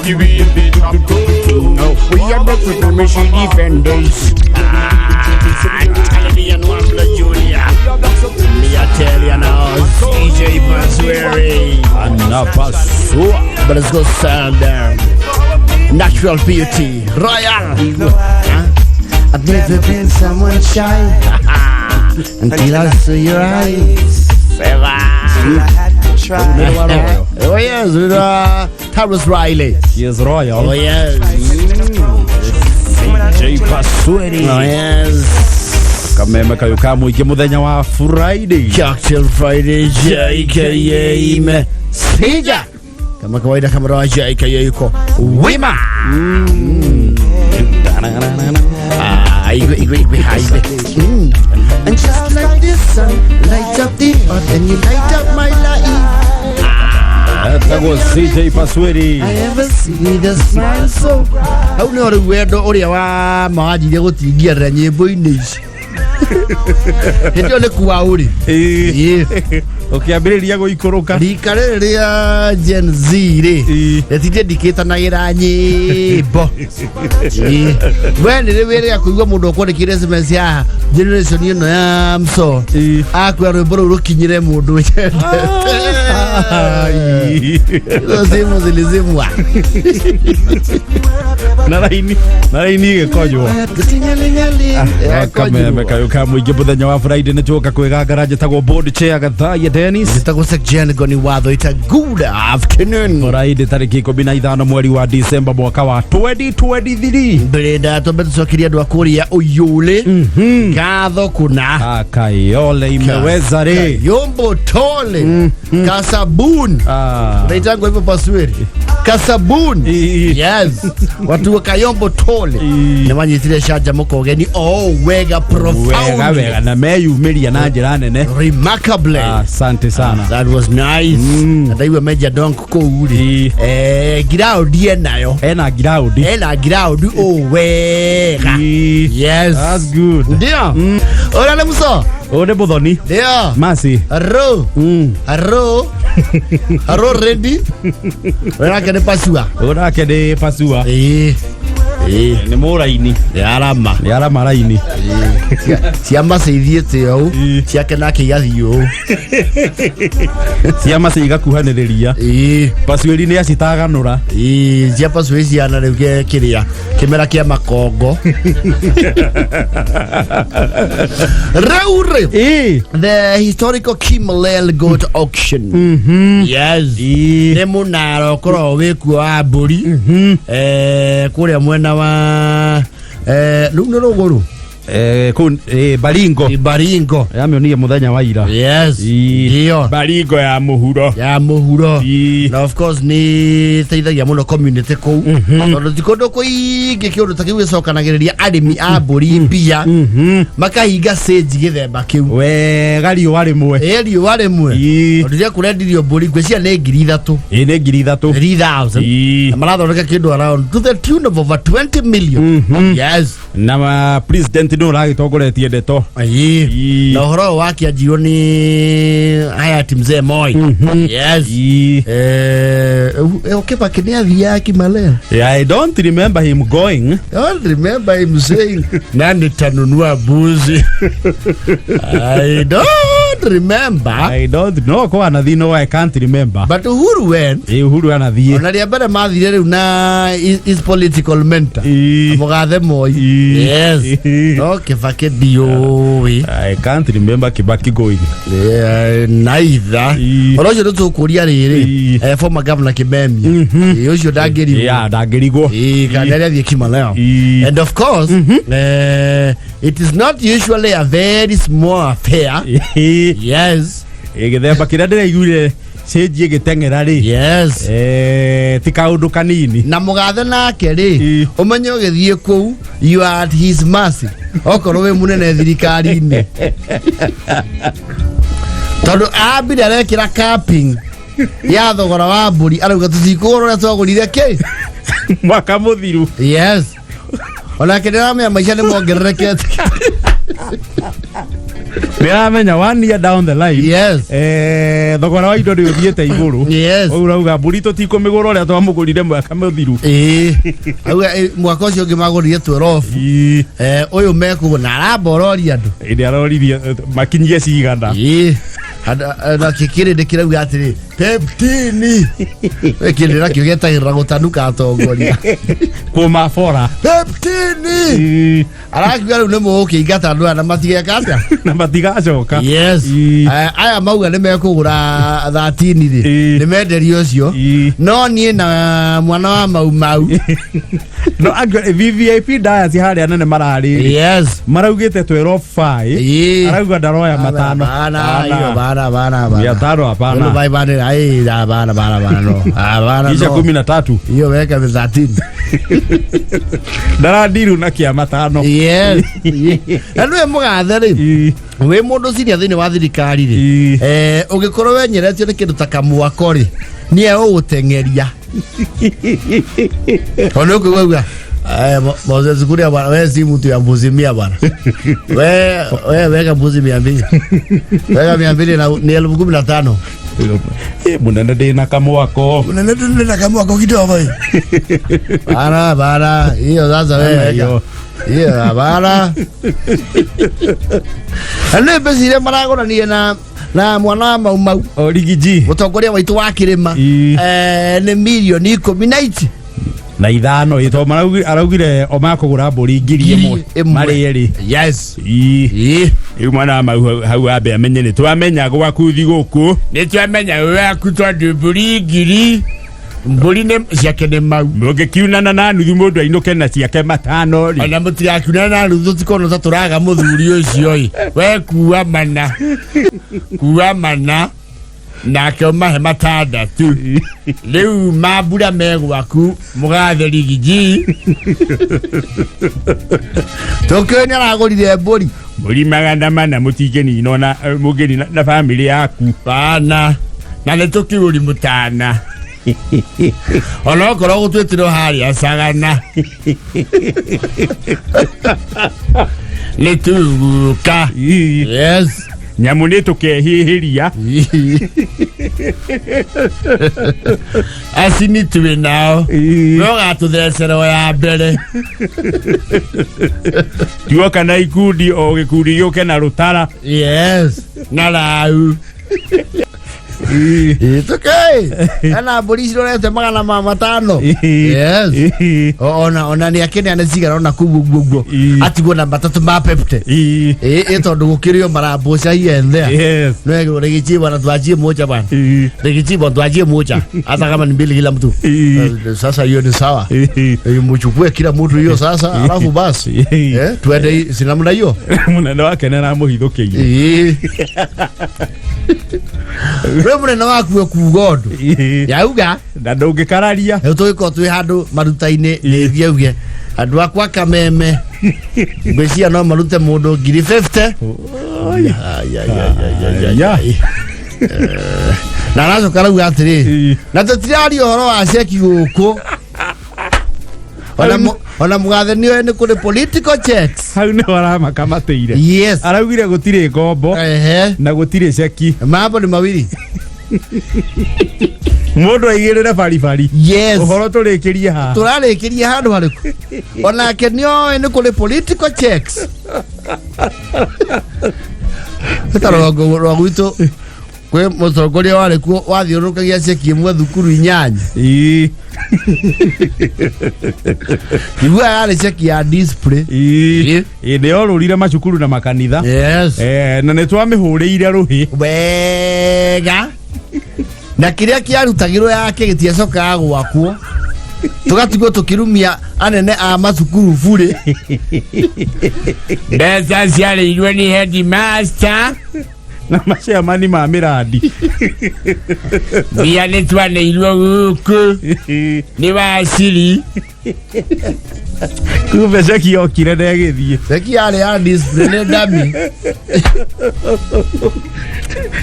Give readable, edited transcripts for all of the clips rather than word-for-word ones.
We are the Supremacy Defenders. Ah, Italian Wambler Junior. Me I tell you now, CJ Masweri. Anapasua. But let's go sound down. Natural beauty, royal. Huh? I've never been someone shy until I saw your eyes. Oh yes, with Tarrus Riley. She is royal. Oh yes. J Pasweri. Oh yes. Kameme kayo ka mũingĩ mũthenya wa Friday. Cocktail Friday, JKA Messenger. Kama kawaida, kama rawa JKA yuko wima. Ah, igwe igwe igwe ha igwe. And just like the sun light up the earth and you light up my life. Etagwo CJ Pasweri. I ever see the smile so. Hau nĩ rĩu wendo ũrĩa wa mawanjirie gũtingiarĩra nyĩmbo-inĩ ici. Hĩndĩ ĩyo nĩ kuwa ũrĩ. Ĩĩ. Ĩĩ. Ũkĩambĩrĩria gũikũrũka. Rika rĩrĩ rĩa Gen Z rĩ Ĩĩ. rĩtindĩndikĩtanagĩra nyĩmbo. Ĩĩ. We nĩ rĩ wĩrĩga kũigua mũndũ ũkwandĩkĩire SMS ya generation ĩno ya mso Ĩĩ. akwĩra rwĩmbo rũu rũkinyĩre mũndũ wendete. Ai. Hizo simu zilizimwa. Na raini ĩgĩkonywo. Kameme kayo ka mũingĩ mũthenya wa Friday nĩ tũka kwĩgangara. Njĩtagwo board chair Gathaiya Dennis. Njĩtagwo Sekjen Goni Watho. Ita good afternoon. Friday tarĩki 15 mweri wa December mwaka wa 2023. Mbere nda twambe tũcokerie andũ a kũrĩa Uyũlĩ ngatho kuna. Akayole imeweza rĩ. Yombo tole kasabun. Ah. Naitangwa hivyo pasweri kasabun. Yes, watu wa Kayombo tole nĩ manyitire canjamũka ũgeni o wega. Wega Profound. Wega na meyumĩria na njĩra nene. Remarkably. Asante sana. That was nice. Na ndaigua Meja Donk kũu rĩ, ngiraundi enayo. Ena ngiraundi. Ena ngiraundi o wega. Yes. That's good. Ndio ũrĩa nĩ muso. Ũyũ nĩ mũthoni. Ndio. Masi. Aro. Aro. Aro ready. Wena nĩ pasua. Ũyũ nake nĩ pasua. Ĩĩ. Ĩĩ. Nĩ mũraini. Nĩ arama. Nĩ arama raini. Cia maci ithiĩte ũũ. Ciake nake igathiĩ ũũ. Cia maci igakuhanĩrĩria. Ĩĩ. Pasuĩri nĩ acitaganũra. Ĩĩ, cia pasua ciana rĩu kĩrĩa kĩmera kĩa makongo rĩu rĩ. The historical Kimalel goat auction. Yes. Nĩ mũnara ũkoragwo wĩkuo wa mbũri kũrĩa mwena wa rĩu nĩ rũgũrũ. Kũu Baringo. Baringo. Yamĩonire mũthenya wa ira. Yes. Ndio. Baringo ya mũhuro. Ya mũhuro. Ĩĩ. Na of course nĩ teithagia mũno community kũu tondũ ti kũndũ kũingĩ kĩũndũ ta kĩu gĩcokanagĩrĩria arĩmi a mbũri mbia makahinga sage gĩthemba kĩu. Wega riũa rĩmwe. Ĩ, riũa rĩmwe. Tondũ rĩrĩa kũrendirio mbũri ngwĩciria nĩ 3,000. Ĩĩ, nĩ 3,000. 3,000. Na marathondeka kĩndũ around to the tune of over 20 million. Yes. Na president nĩ ũragĩtongoretie ndeto. Ĩĩ. Ĩĩ. Na ũhoro ũyũ wakĩanjirio nĩ hayati mzee Moi. Yes. Kibaki nĩ athiaga Kimalel? Yeah, I don't remember him going. I don't remember him saying, "Nani tanunua mbuzi?" I don't remember. I don't know ko anathiĩ, no I can't remember. But Uhuru went. Ĩ, Uhuru anathiĩ. Ona rĩa mbere mathire rĩu na his political mentor. Mũgathe Moi. Yes. No Kibaki ndiũĩ. I can't remember Kibaki going. Yeah, neither. Ũhoro ũcio nĩ tũkũria rĩrĩ. Former governor Kimemia. Ĩ, ũcio ndangĩrigwo. Yeah, ndangĩrigwo. Ĩ, kana nĩ athiĩ Kimalel. And of course, it is not usually a very small affair. Yes. Ĩ, gĩthemba kĩrĩa ndĩraiguire cenjie gĩteng'era rĩ. Ti kaũndũ kanini. Na mũgathe nake rĩ, ũmenye ũgĩthiĩ kũu you are at his mercy okorwo wĩ mũnene thirikari-inĩ tondũ ambire arekĩra capping ya thogora wa mbũri arauga tũtikũgũra ũrĩa twagũrire kĩ mwaka mũthiru. Yes, onake nĩaramenya maica nĩ mongererekete. Nĩramenya one year down the line, thogora wa indo nĩ ũthiĩte igũrũ. Ũguo ũrauga mbũri tũtikũmĩgũra ũrĩa twamũgũrire mwaka mũthiru. Ĩĩ, auga mwaka ũcio ũngĩ magũrire 12. Ũyũ mekũgũra na arambororia andũ. Ĩndĩ aroririe makinyie cigana. Ĩĩ. Na kĩrĩndĩ kĩrauga atĩrĩ peptini kĩrĩndĩ nakĩo gĩetagĩrĩra gũtanuka atongoria. Kũma bora. Peptini. Arakiuga rĩu nĩ mũgũkĩingata andũ aya na matigeka atĩa? Na matigacoka. Yes. Aya mauga nĩ mekũgũra 13 rĩ, nĩ menderio ũcio. No niĩ na mwana wa Mau Mau. No angĩ VVIP dias harĩa nene mararĩ, maraugĩte 12 5. Arauga ndaroya matano. Bana, hiyo bana bana bana. 500 hapana. Hilo bai bana, ai da bana bana bana, no. Ah, bana. Kisha no. 13. Hiyo weka 13. Ndaradiru na kĩa matano. Yes. Na nĩwe mũgathe rĩ. Wĩ mũndũ ciria thĩinĩ wa thirikari rĩ. Ũngĩkorwo wenyeretio nĩ kĩndũ ta kamwako rĩ, nĩe ũgũteng'eria. Tondũ ũkũigua uga, Moses Kuria bwana, wewe si mtu ya mbuzi 100 bwana. We weka mbuzi 200. Weka 200 na ni 15,000. Mũnene ndĩna kamwako. Unene na kamwako kidogo hii. Bana bana, hiyo sasa wewe Bana, weka. hiyo. Hiyo bana. Nĩ mbeca iria maragũrania na mwana wa Mau Mau. Origi G. Mũtongoria waitũ wa kĩrĩma. Nĩ mirioni ikũmi na ici na ithano ĩ to araugire o makũgũra mbũri 1,000 1,000. marĩ erĩ. Yes. Rĩu mwana wa Mau hau ambe amenye nĩ twamenya gwaku thigũkũ. Nĩ twamenya gwaku tondũ mbũri 1,000 mbũri nĩ ciake nĩ Mau. Mũngĩkiunana na nuthu mũndũ ainũke na ciake matano rĩ. Ona mũtigakiunana na nuthu tũtikorwo ta tũraga mũthuri ũcio ĩ. We kua mana. Kua mana. Nake ũmahe matandatũ. Rĩu mambura me gwaku mũgathe Rigiji. Tũkĩũĩ nĩ aragũrire mbũri. Mbũri 400 mũtingĩnina ona mũngĩnina na bamĩrĩ yaku. Bana. Na nĩ tũkĩũri mũtana. Ona okorwo gũtuĩtirwo harĩa Sagana. Nĩ tũgũka. Yes. Nyamũ nĩ tũkehĩhĩria. Acini twĩ nao. We ũgatũthecerwo ya mbere. Tuoka na ikundi o gĩkundi gĩũke na rũtara. Yes. Na rau. Tũkĩũĩ. Ena mbũri cirorete 500. Yes. Ona nĩ akĩneana cigana ona kũu ũguo ũguo. Atigwo na matatũ ma pepte. Ĩ tondũ gũkĩrĩo marambũca here and there. Yes. No Rigiji bwana tuachie moja bwana. Rigiji bwana tuachie moja. Hata kama ni mbili kila mtu. Sasa hiyo ni sawa. Mchukue kila mtu hiyo sasa alafu basi. Tuende si namna hiyo. Mũnene wake nĩ aramũhithũkĩire. We mũnene waku ekuga ũndũ. Yauga. Na ndũngĩkararia. Rĩu tũgĩkorwo twĩ handũ maruta-inĩ nĩthiĩ auge andũ akwa Kameme ngwĩciria no marute mũndũ 50,000. Ai, ai, ai, ai, ai, ai. Na aracoka arauga atĩrĩ na tũtiraria ũhoro wa ceki gũkũ. Ona mũgathe nĩoĩ nĩ kũrĩ political checks. Hau nĩho aramakamatĩire. Yes. Araugire gũtirĩ ngombo na gũtirĩ ceki. Mambo ni mawili. Mũndũ aigĩrĩre baribari. Yes. Ũhoro tũrĩkĩrie haha. Tũrarĩkĩria handũ harĩkũ? Onake nĩoĩ nĩ kũrĩ political checks. Ta rũgongo rwa gwitũ kwĩ mũtongoria warĩ kuo wathiũrũrũkagia ceki ĩmwe thukuru 8. Igua yarĩ ceki ya display. Nĩ yorũrire macukuru na makanitha. Yes. Na nĩ twamĩhũrĩire rũhĩ. Wega. Na kĩrĩa kĩarutagĩrwo yake gĩtiacokaga gwakwo. Tũgatigwo tũkĩrumia anene a macukuru burĩ. Mbeca ciarĩirwo nĩ headmaster. Na maciamani ma mĩrandi. Mbia nĩ twaneirwo gũkũ. Nĩ waciri. Kumbe ceki yokire na ĩgĩthiĩ. Ceki yarĩ ya display nĩ ndami.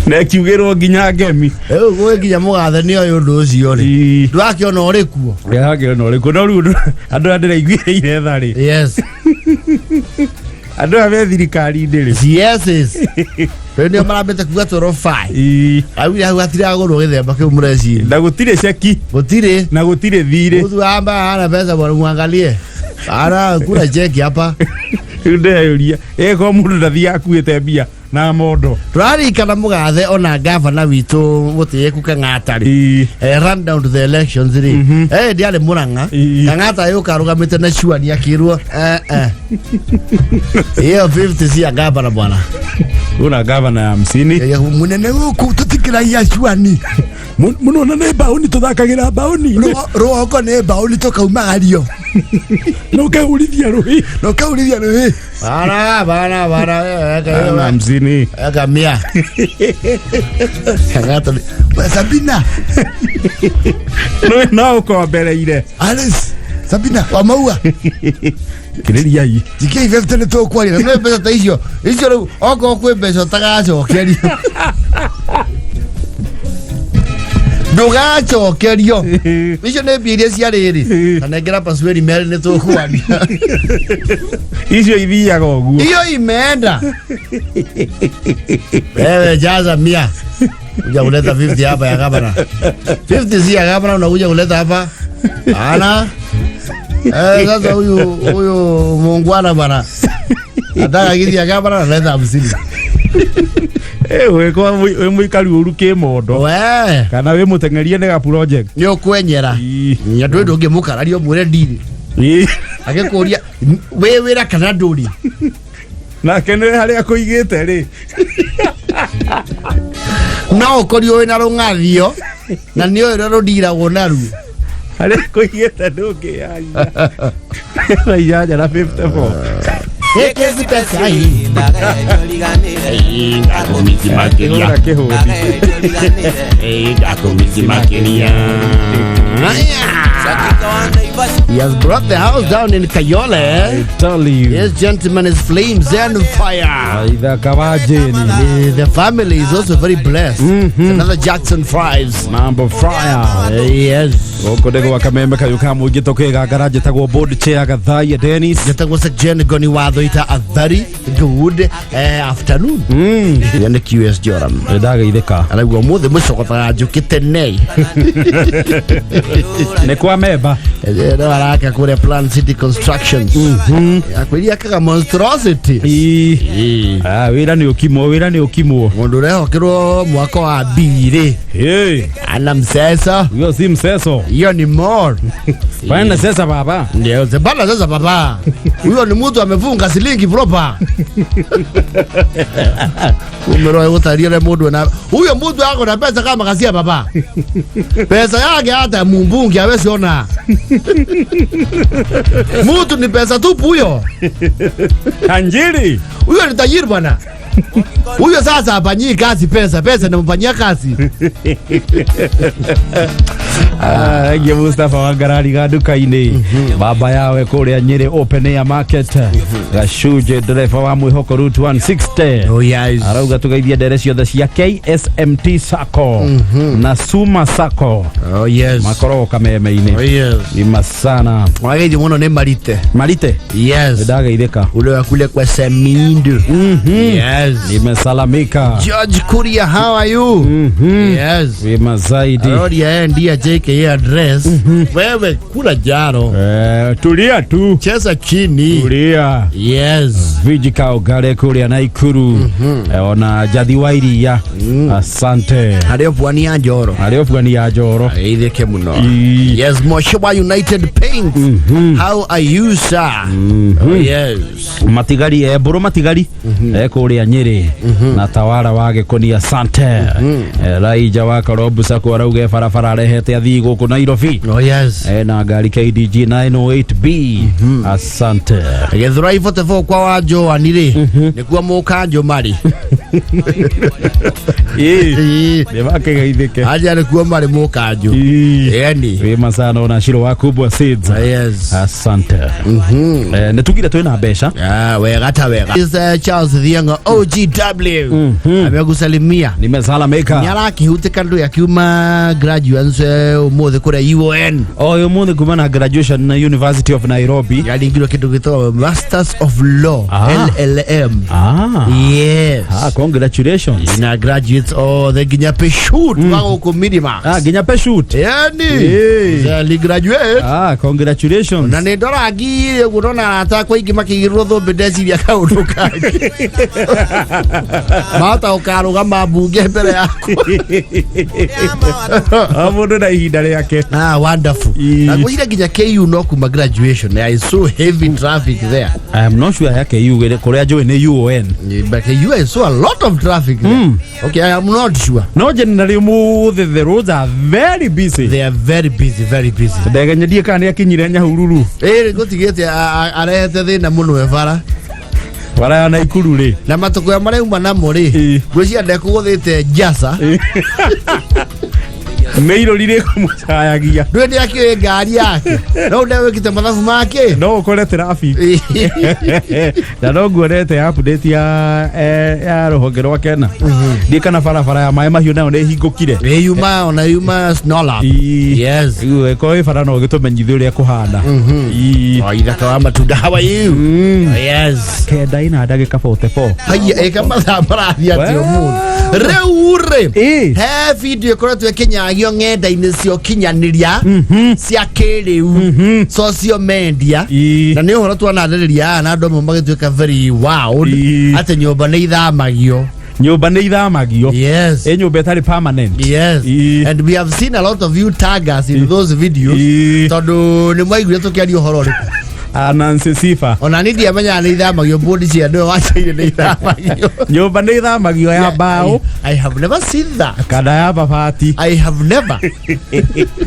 Na ĩkiugĩrwo nginya ngemi. Rĩu gwĩ nginya mũgathe nĩoĩ ũndũ ũcio rĩ. Ndũrakĩona ũrĩ kuo. Ndũrakĩona ũrĩ kuo. No rĩu andũ aya ndĩraiguĩrĩire tha rĩ. Yes. Andũ aya me thirikari-inĩ rĩ. CSs rĩu nĩo marambĩte kuga tũrobaa. Augire hau hatiragũrwo gĩthemba kĩu mũreciria. Na gũtirĩ ceki. Gũtirĩ. Na gũtirĩ thirĩ. Mtu hapa hana pesa bwana, muangalie. Ana kura cheki hapa. Rĩu ndeyũria ĩko mũndũ ndathiaga akuĩte mbia na mondo. Tũrarikana mũgathe ona gavana witũ mũtĩĩku Kang'ata rĩ. Run down to the elections rĩ. Ndiarĩ Mũrang'a. Kang'ata yũka arũgamĩte na cuani akĩrwo eh. Hiyo 50 si ya gavana bwana. Una gavana ya 50. Munene gũkũ tũtikĩragia cuani. Mũno na nĩ mbaũni tũthakagĩra mbaũni. Rũgongo nĩ mbaũni tũkaumagario. Na ũkehurithia rũhĩ. Na ũkehurithia rũhĩ. Bana bana bana. Ana 50. Eka mia. Kang'ata. Sabina. No ũkombereire. Alice. Sabina wa maua. Kĩrĩriai. Jikia 50 nĩ tũkwaria. Na nĩ mbeca ta icio. Icio rĩu okorwo kwĩ mbeca ũtagacokerio. Ndũgacokerio. Icio nĩ mbia iria cia rĩrĩ. Ta nengera pasueri merĩ nĩ tũkwaria. Icio ithiaga ũguo. Hiyo imeenda. Wewe jaza mia. Kuja kuleta 50 hapa ya gavana. 50 si ya gavana unakuja kuleta hapa. Ana. Sasa huyu muungwana bwana. Nataka kiti ya gavana analeta 50. Wĩkwa wĩ mũikari ũru kĩmondo. We. Kana wĩ mũteng'erie nĩ ga project. Nĩ ũkwenyera. Nya ndũĩ ndũngĩmũkararia ũmwĩre ndirĩ. Agĩkũria wĩ wĩra kana ndũrĩ. Nake nĩ harĩa kũigĩte rĩ. No ũkorirwo wĩna rũng'athio na nĩ ũĩ ũrĩa rũndiragwo naruo. Harĩa kũigĩte ndũngĩyaria. Na inyanya na 54. Hiki si pesa hii. Kĩhũra kĩhũri. He has brought the house down in Kayole. I tell you. This gentleman is flames and fire. Aitha Kawajeni. The family is also very blessed. Another Jackson Fives. Mambo fire. Yes. Gũkũ nĩ gwa kameme kayũ ka mũingĩ tũkĩga ngara njĩtagwo board chair Gathaiya Dennis. Njĩtagwo Sir Jen Goni Watho ita a very good afternoon. Ya nĩ QS Joram. Nĩndageithĩka. Araigua ũmũthĩ mũcogothaga njũkĩ tene. Nĩ kwa memba. No araka kũrĩa Plan City Constructions. Akwĩria akaga monstrosity. Wĩra nĩ ũkimwo, wĩra nĩ ũkimwo. Mũndũ ũrehokerwo mwaka wa mbirĩ. Ana mseso. Hiyo si mseso. Hiyo ni more. Bana sasa baba. Ndio, bana sasa baba. Huyo ni mtu amefunga silingi proper. Umeroa gutaria ule mundu na huyo mtu ako na pesa kama kasia baba. Pesa yake hata mumbunge hawezi ona. Mtu ni pesa tupu huyo. Tajiri. Huyo ni tajiri bwana. Huyo sasa hafanyii kazi pesa, pesa inamfanyia kazi. Thengiũ Mustafa wa Ngarari ga nduka-inĩ. Baba yawe kũrĩa Nyĩrĩ Open Air Market. Gacunjĩ ndereba wa mwĩhoko Route 160. Oh yes. Arauga tũgeithie ndere ciothe cia KSMT Sacco na Suma Sacco. Oh yes. Makoragwo kameme-inĩ. Oh yes. Ima sana. Wageithio mũno nĩ Marite. Marite. Yes. Nĩndageithĩka. Ule wa kule kwa Semindu. Yes. Nimesalamika. George Kuria, how are you? Yes. Wima zaidi. Aroria ndia JKA address. Wewe kula jaro. Tulia tu. Cheza chini. Tulia. Yes. Vijika Ogare kũrĩa Naikuru. Ona Jathi wa Iria. Asante. Harĩa pwani ya Njoro. Harĩa pwani ya Njoro. Aithĩke mũno. Yes, Moshoba United Paint. How are you, sir? Oh, yes. Matigari mbũrũ matigari kũrĩa Nyĩrĩ na tawara wa Gĩkũni asante. Raija wa Karombu Sacco arauga barabara arehete athii gũkũ Nairobi. Oh, yes. Na ngari KDG 908B. Asante. Gĩthũrai 44 kwa wa Joani rĩ nĩkuo mũkanjũ marĩ. Ĩĩ. Nĩ makĩgeithĩke. Aja nĩkuo marĩ mũkanjũ. Yani. Wema sana ona Shiro wa Kubwa Seeds. Yes. Asante. Nĩ tugire twĩna mbeca. Ah, wega ta wega. Is Charles Thiong'o OGW. Amekusalimia. Nimesalamika. Nĩarakĩhutĩka ndũ akiuma graduates ũmũthĩ kũrĩa UON. O ũmũthĩ kuma na graduation na University of Nairobi. Yaringirwo kĩndũ gĩtagwo Masters of Law LLM. Yes. Ah, congratulations. Na graduates othe nginya Peshut wa gũkũ Minimax. Ah, nginya Peshut. Yani. Hey. Ali graduate. Ah, congratulations. Na nä ndora ngiri å guo ndona arata akwa aingä makä thũmbĩ ndeciria kaũndũ kangĩ mahota gũkarũgama mbunge mbere yakwa. O mũndũ na ihinda rĩake. Ah, wonderful. Na ngwĩciria nginya KU no kuma graduation, there is so heavy traffic there. I am not sure ya KU kũrĩa njũĩ nĩ UON. But KU, I saw a lot of traffic there. Okay, I am not sure. No generally ũmũthĩ the roads are very busy. They are very busy, very busy. Ndegenyendie kana nĩ akinyire Nyahururu. Ĩrĩ gũtigĩte arehete thĩna mũno e bara. Bara ya Naikuru rĩ. Na matukũ ya marauma namo rĩ, ngwĩciria ndekũgũthĩte njasa. Nĩ irũri rĩkũmũcayagia. Ndũĩ nĩ akĩũĩ ngari yake no ndewĩkĩte mathabu make. No ũkore traffic na no nguonete update ya rũhonge rwa Kena ndiĩ kana barabara ya maĩ mahiũ nayo nĩ ĩhingũkire. Ĩ yuma ona yuma snowlap. Yes. Ĩkorwo ĩ bara no ũgĩtũmenyithie ũrĩa kũhana. Oh, ithaka wa matunda, how are you? Yes. 9 ina ndagĩka 44. Haya, ĩka mathaa marathiĩ atĩ ũmũthĩ rĩu rĩ, he video ĩkoretwo ĩkĩnyagio ng'enda-inĩ cia ũkinyanĩria cia kĩrĩu, social media, na nĩ ũhoro twanarĩrĩria haha na andũ amwe magĩtuĩka very wowed atĩ nyũmba nĩ ithamagio. Nyũmba nĩ ithamagio. Yes. Ĩ nyũmba ĩtarĩ permanent. Yes. And we have seen a lot of you tag us in those videos tondũ nĩ mwaiguire tũkĩaria ũhoro ũrĩkũ. Nancy Sifa. Ona niĩ ndiamenyaga nĩ ithamagio, bũndi cia nĩwe wacaire nĩ ithamagio. Nyũmba nĩ ithamagio ya mbaũ. I have never seen that. Kana ya mabati. I have never.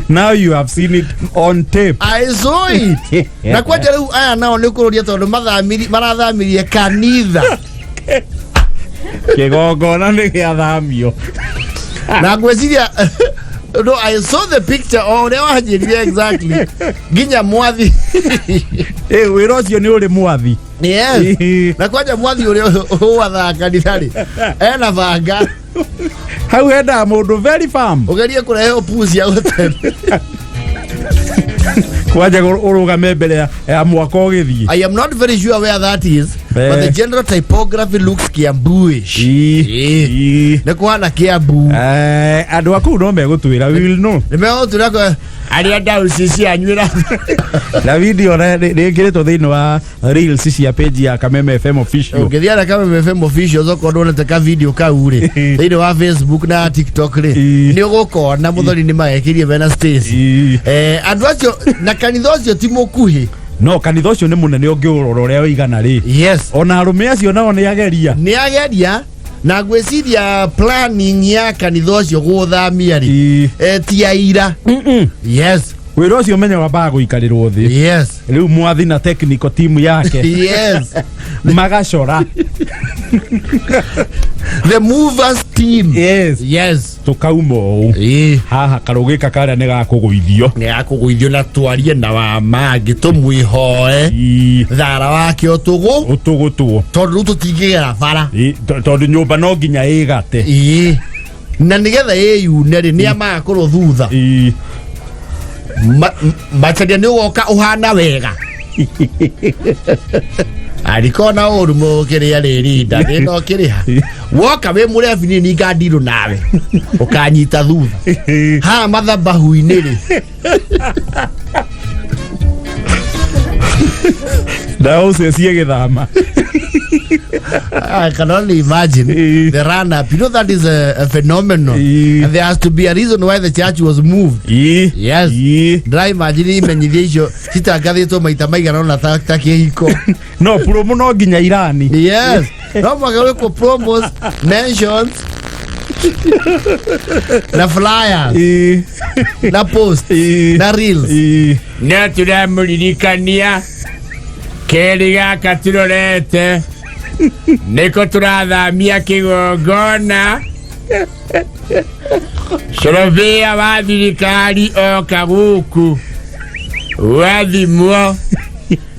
Now you have seen it on tape. I saw it. Na kwanja rĩu aya nao nĩ kũrũria tondũ marathamirie kanitha. Kĩgongona nĩ gĩathamio. Na ngwĩciria, no, I saw the picture o ũrĩa wanjĩrire exactly, nginya mwathi. Ĩ wĩra ũcio nĩ ũrĩ mwathi. Yes. Na kwanja mwathi ũrĩa ũwathaga kanitha rĩ ena banga. Hau hendaga mũndũ very firm. Ũgerie kũrehe ũpuci ya gũteme. Kwanja ũrũgame mbere ya mwaka ũgĩthiĩ. I am not very sure where that is, but the general typography looks Kiambuish. Nĩ kũhana Kiambu. Andũ a kũu no megũtwĩra, we will know. Nĩ megũtwĩra arĩa ndauci cianyu. Na video nĩ ĩkĩrĩtwo thĩinĩ wa reels cia page ya Kameme FM official. Ũngĩthiĩ na Kameme FM official okorwo ndwonete ka video kau rĩ thĩinĩ wa Facebook na TikTok rĩ, nĩ ũgũkona mũthoni nĩ magekĩrie mena Stacy. Andũ acio na kanitha ũcio ti mũkuhĩ. No kanitha ũcio nĩ mũnene ũngĩũrora ũrĩa ũigana rĩ. Yes. Ona arũme acio nao nĩ ageria. Nĩ ageria, na ngwĩciria planning ya kanitha ũcio gũthamia rĩ ti aira. Yes. Wĩra ũcio menya wambaga gũikarĩrwo thĩ. Yes. Rĩu mwathi na technical team yake magacora. The movers team. Yes. Yes. Tũkauma ũũ haha karũgĩ karĩa nĩ gakũgũithio. Nĩ gakũgũithio na twarie na wa mangĩ tũmwĩhoe thara wake ũtũgũ ũtũgũtwo tondũ rĩu tũtingĩgera bara. Tondũ nyũmba no nginya ĩgate. Na nĩgetha ĩyune rĩ, nĩ amagakorwo thutha macaria nĩ ũgoka ũhana wega arikona ũru mũkĩrĩa rĩrinda thĩna ũkĩrĩha woka wĩ mũrebi niĩ ningandirũ nawe ũkanyita thutha haha mathabahu-inĩ rĩ. Ndawa ũcio ciĩgĩthama. I can only imagine the run up. You know that is a phenomenon. And there has to be a reason why the church was moved. Yes. Ndĩra imagine imenyithia icio citangathĩtwo maita maigana ũna ta kĩhiko. No promo no nginya irani. Yes. No mũhaka gwĩkwo promos, mentions na flyers na post na reels. No tũramũririkania kerĩ gaka tũrorete. Nĩko tũrathamia kĩgongona. Sorobĩa wa thirikari oka gũkũ wathimwo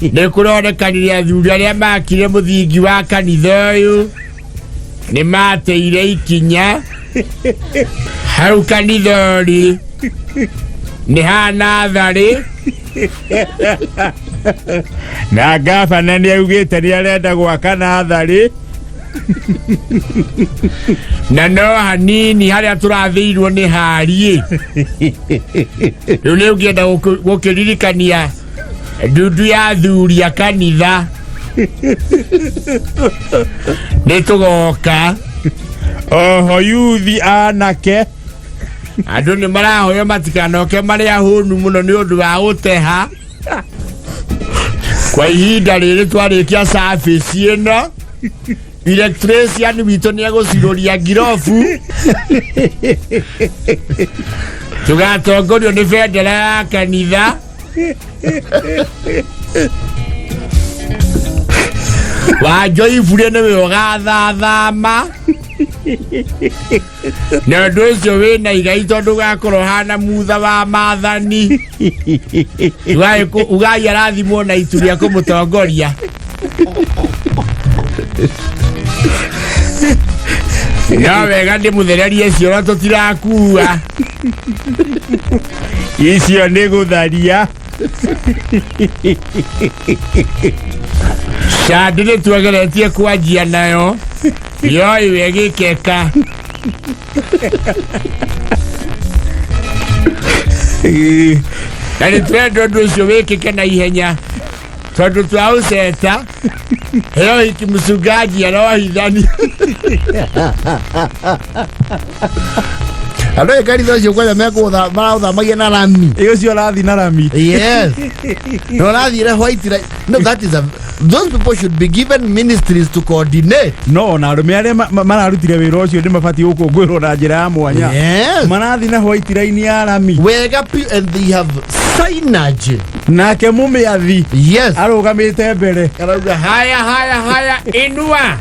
nĩ kũronekanire athuri arĩa makire mũthingi wa kanitha ũyũ nĩ mateire ikinya hau kanitha ũrĩ nĩ ha natharĩ. Na ngabana nĩ augĩte nĩ arenda gwaka natharĩ. Na no hanini harĩa tũrathĩirwo nĩ hariĩ. Rĩu nĩ ũngĩenda gũkĩririkania ndundu ya athuri a kanitha nĩ tũgoka. Oho yuthi anake andũ nĩ marahoyo matikanoke marĩ ahũnu mũno nĩ ũndũ wa gũteha. Kwa ihinda rĩrĩ twarĩkia service ĩno, electrician witũ nĩ egũcirũria ngirobu, tũgatongorio nĩ bendera ya kanitha. Wanjo iburie nĩwe ũgathathama na ũndũ ũcio wĩna igai tondũ ũgakorwo hana mutha wa mathani. Ugai arathimwo na itu rĩa kũmũtongoria. No wega ndĩmũthererie cioro tũtirakua. Icio nĩ gũtharia. Candi nĩ twegeretie kwanjia nayo yoiwe gĩkeka. Na nĩ tũrenda ũndũ ũcio wĩkĩke na ihenya tondũ twaũceta heo hiki mchungaji arohithani. Andå ä kanitha å cio kwanja maraũthamagia na rami. Ĩ ũcio ũrathiĩ na rami. Yes, no ũrathiĩre white no, that is a those people should be given ministries to coordinate. No ona arũme arĩa mararutire wĩra ũcio nĩ mabatiĩ gũkũngũĩrwo na njĩra ya mwanya. Marathiĩ na white line ya rami. Wega piũ, and they have signage. Nake mũmĩathi arũgamĩte mbere. Arauga haya haya haya inua.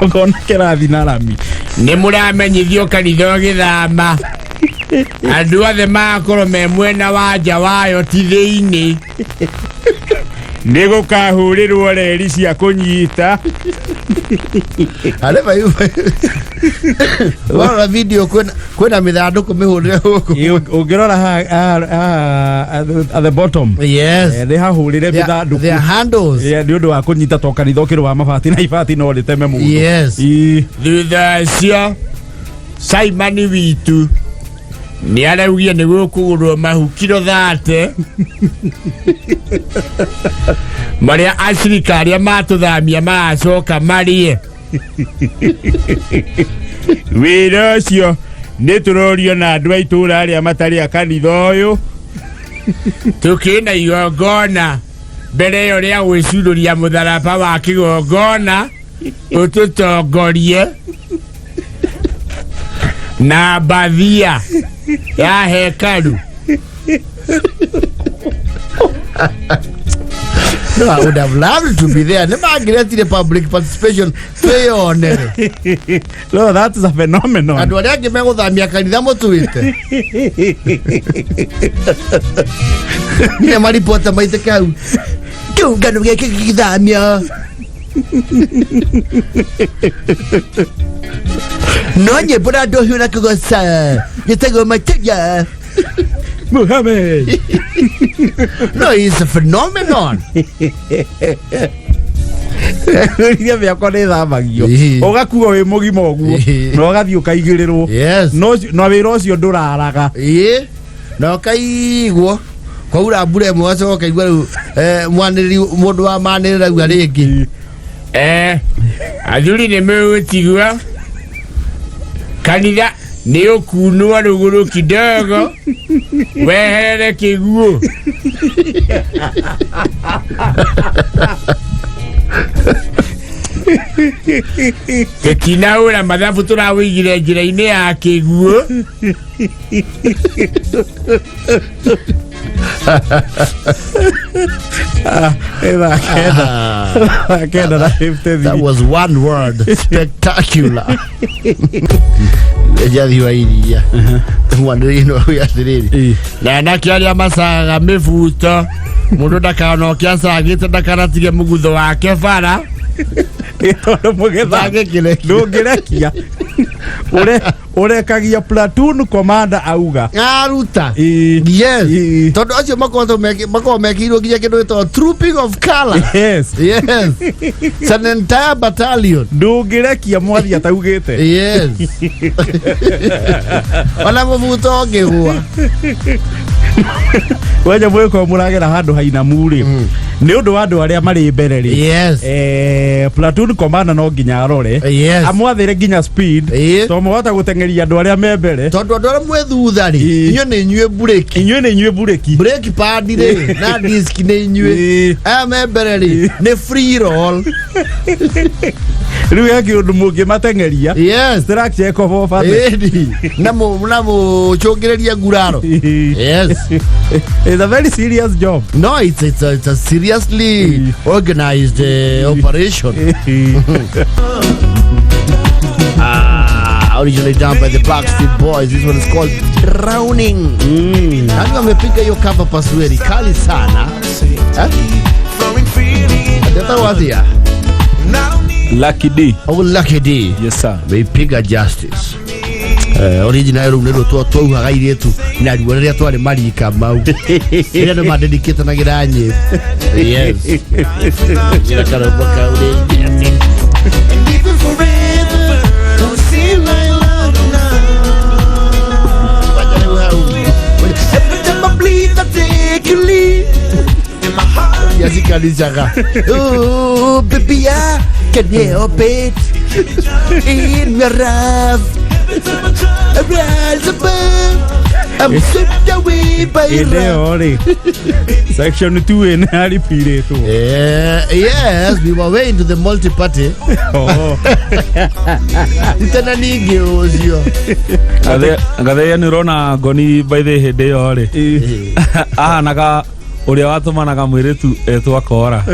Ũkona kĩrathiĩ na rami. Nĩ mũramenyithio kanitha ũgĩthama andũ othe magakorwo me mwena wa nja wayo ti thĩinĩ. Nĩ gũkahũrĩrwo reri cia kũnyita. Arĩ vai warora video kwĩna mĩthandũkũ mĩhũrĩre gũkũ. Ũngĩrora haha at the bottom, nĩ hahũrĩre mĩthandũkũ. Their handles. Yeah, nĩ ũndũ wa kũnyita to kanitha ũkĩrĩ wa mabati na ibati no rĩteme mũndũ. Thutha ũcio Simon witũ nĩ araugie nĩ gũkũgũrwo mahukiro 30 marĩa acirika arĩa matũthamia magacoka marĩe. Wĩra ũcio nĩ tũrorio na andũ a itũũra arĩa matarĩ a kanitha ũyũ. Tũkĩna igongona mbere ĩyo rĩa gwĩcurũria mũtharaba wa kĩgongona ũtũtongorie na mbathia ya hekaru. No, I would have loved to be there. Nĩ mangĩretire public participation twĩyonere. No, that is a phenomenon. Andũ arĩa angĩ megũthamia kanitha mũtuĩte nginya maripota maitĩke hau kĩũngano gĩkĩ gĩgĩthamio no nyĩmbo na ndũhiũ na kũgoca gĩtagwo makĩria. Muhammad. No, it's a phenomenon. Iria mĩako nĩ ĩthamagio. Ũgakuo wĩ mũgima ũguo na ũgathiĩ ũkaigĩrĩrwo. No wĩra ũcio ndũraraga. Ĩĩ, na ũkaigwo kwaura mbura ĩmwe ũgacoka ũkaigua rĩu mwanĩrĩri mũndũ wa manĩrĩra auga rĩngĩ. Athuri nĩ megũtigwo kanitha nĩ ũkunwo rũgũrũ kidogo weherere kĩguũ. Tũtinahũra mathabu tũrawĩigire njĩra-inĩ ya kĩguũ. Thaa kenda, thaa kenda na That 53. was one word, spectacular. Jathi wa iria mwanĩrĩire no atĩrĩrĩ, na anake arĩa macaga mĩbuto, mũndũ ndakanoke acagĩte ndakanatige mũgutho wake bara. Tondũ mũgetha ndangĩkĩrekia. Ndũngĩrekia. Ũrekagia platoon commander auga. Aruta. Ĩĩ. Yes. Ĩĩ. Tondũ acio makoragwo mekĩirwo nginya kĩndũ gĩtagwo trooping of color. Yes, it's an entire battalion. Ndũngĩrekia mwathi ataugĩte. Yes, ona mũbuto ũngĩgũa. Wenya mwĩko mũragera handũ hainamu rĩ, nĩ ũndũ wa andũ arĩa marĩ mbere rĩ, platoon commander no nginya arore, amwathĩre nginya speed, to mũhota gũteng'eria andũ arĩa me mbere. Tondũ andũ arĩa mwĩ thutha rĩ, inyuĩ nĩ inyuĩ mburĩki. Inyuĩ nĩ inyuĩ mburĩki. Brake pad rĩ na disk nĩ inyuĩ. Aya me mbere rĩ nĩ free roll. Rĩu he kĩũndũ mũngĩmateng'eria, structure ĩkorwo bate. Ĩni. Na mũcũngĩrĩrie nguraro. Yes. It's a very serious job. No, it's a seriously organized operation. Ah, originally done by the Backstreet Boys. This one is called Drowning. Nani wamepiga hiyo cover pasueri kali sana? Eh? Ndeta wathia. Lucky D. Oh, Lucky D. Yes sir. Ameipiga justice. Original rĩu nĩruo twauhaga irĩtu naruo rĩrĩa twarĩ marika mau rĩrĩa nĩ mandedikĩtanagĩra nyĩmbo. Yes, njĩra karũmbo kau rĩngĩ atĩ. Kwanja rĩu hau. Every time I bleed, I take you leave. Yashikanichaga. Oh, baby, I can help it. In my life, I rise above. I'm swept away by Hĩndĩ love. ĩyo rĩ, section 2 nĩ yaripirĩtwo. Yeah, yes, we were way into the multi-party. Tena ningĩ ũcio. Ngathĩĩa nĩ ũrona ngoni by the hĩndĩ ĩyo rĩ ahanaga ũrĩa watũmanaga mwĩrĩtu etwo akora.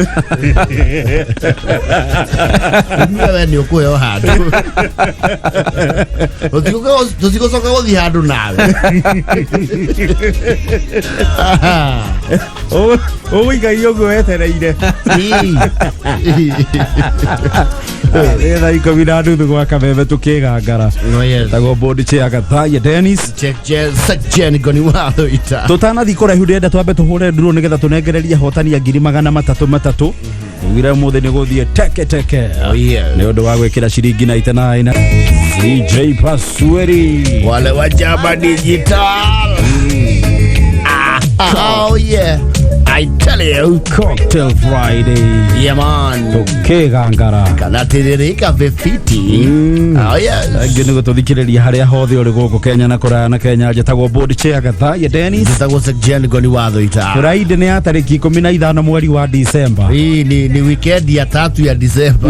We nĩ ũkũheo handũ. Tũtigũcoka gũthiĩ handũ nawe. Ũgũikaria ũguo wetereire. Nĩ thaa 10:30 gwa kameme tũkĩgangara. Oh, yes. Tagwo board chair Gathaiya Dennis. Check Ngoni watho ita. Tũtanathiĩ kũraihu ndĩrenda twambe tũhũre ndurũ nĩgetha tũnengererie ahotani a ngiri magana matatũ matatũ. Ugire ũmũthĩ nĩ gũthiĩ teke teke. Oh, yes. Nĩ ũndũ wa gwĩkĩra ciringi 99. CJ Pasueri. Wale wa Jaba Digital. Ah, oh yeah. I tell you. Cocktail Friday. Yeah man. Tũkĩgangara. Kana tiririka vifiti. Oh yes. Angĩ nĩ gũtũthikĩrĩria harĩa hothe ũrĩ gũkũ Kenya na kũraya na Kenya. Njĩtagwo board chair Gathaiya Dennis. Njĩtagwo Sekjen Ngoni watho ita. Friday nĩ ya tarĩki 15 mweri wa Disemba. Hii ni weekend ya tatu ya Disemba.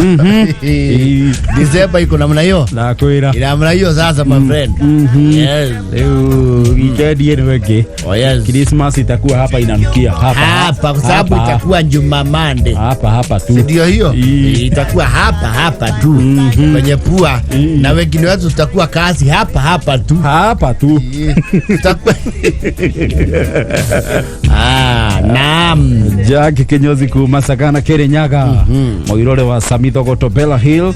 Disemba iko namna hiyo. Nakwĩra. Ina namna hiyo sasa, my friend. Yes. Rĩu weekend ĩno ĩngĩ, Oh yes. Christmas itakuwa hapa inanukia hapa. Hapa kwa sababu Hapa. itakuwa Jumamande. Hapa hapa tu. Ndio hiyo Ii. itakuwa hapa hapa tu kwenye pua, na wengine wetu tutakuwa kazi hapa hapa tu. Hapa tu. Tutakuwa naam. Jack Kinyozi kuma Sagana Kirinyaga, mũirore wa Sami Thogoto Bella Hill,